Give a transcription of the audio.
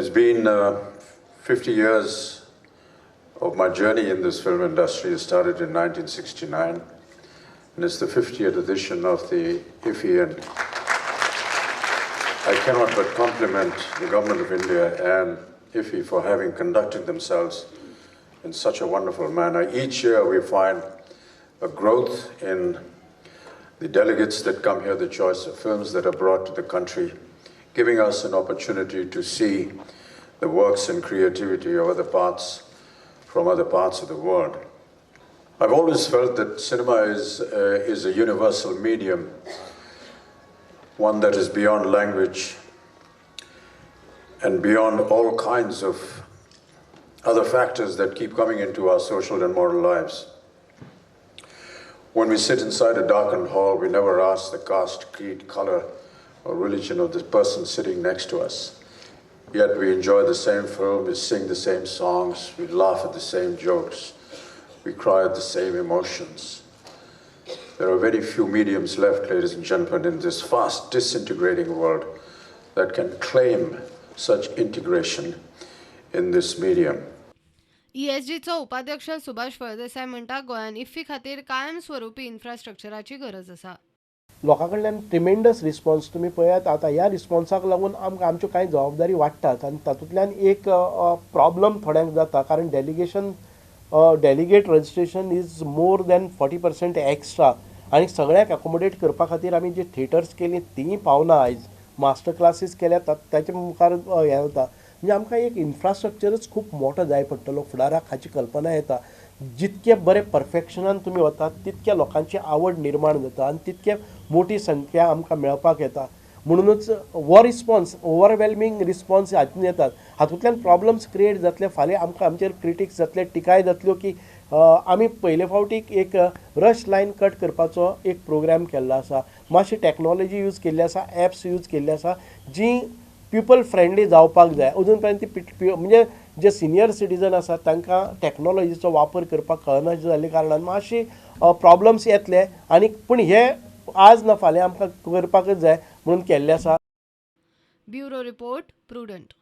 It's been 50 years of my journey in this film industry. It started in 1969, and it's the 50th edition of the IFFI, and I cannot but compliment the Government of India and IFFI for having conducted themselves in such a wonderful manner. Each year we find a growth in the delegates that come here, the choice of films that are brought to the country, giving us an opportunity to see the works and creativity of other parts from other parts of the world. I've always felt that cinema is a universal medium, one that is beyond language and beyond all kinds of other factors that keep coming into our social and moral lives. When we sit inside a darkened hall, we never ask the caste, creed, color, or religion of the person sitting next to us. Yet we enjoy the same film, we sing the same songs, we laugh at the same jokes, we cry at the same emotions. There are very few mediums left, ladies and gentlemen, in this fast disintegrating world that can claim such integration in this medium. ईएसजीचो उपाध्यक्ष सुभाष फळदेसाय म्हणटा, गोंयांत IFFI खातीर कायमस्वरुपी इन्फ्रास्ट्रक्चराची गरज आसा. लोकां कडल्यान tremendous response तुमी पळयात. आतां ह्या रिस्पॉन्साक लागून आमकां आमच्यो कांय जबाबदारी वाडटात आनी तातूंतल्यान एक प्रॉब्लम थोड्यांक जाता, कारण delegate registration is more than 40% extra आनी सगळ्यांक एकोमोडेट करपा खातीर आमी जी थिएटर्स केली तींय पावना. आयज मास्टर क्लासीस केल्यात, ताचे मुखार हें जाता. म्हणजे आमकां एक इन्फ्रास्ट्रक्चरच खूब मोठो जाय पडटलो फुडाराक हाची कल्पना येता. जितके बरें परफेक्शनान तुमी वतात, तितक्या लोकांची आवड निर्माण जाता आनी तितके मोठी संख्या आमकां मेळपाक येता. म्हणूनच हो रिस्पॉन्स, ओवरवेल्मिंग रिस्पॉन्स हातून येतात. हातूंतल्यान प्रॉब्लम्स क्रिएट जातले. फाल्यां आमकां आमचेर क्रिटिक्स जातले, टिकाय जातल्यो की आमी पयले फावटी एक रश लायन कट करपाचो एक प्रोग्राम केल्लो आसा. मातशी टॅक्नोलॉजी यूज केल्ली आसा, एप्स यूज केल्ली आसा, जी पिपल फ्रेंडली जावपाक जाय. अजून पर्यंत ती म्हणजे जे सिनियर सिटीजन आसात, तांकां टॅक्नोलॉजीचो वापर करपाक कळना जाल्ल्या कारणान मातशी प्रॉब्लम्स येतले आनी पूण हे आज ना फाल्यां आमकां करपाकच जाय म्हणून केल्लें आसा. Bureau report, prudent.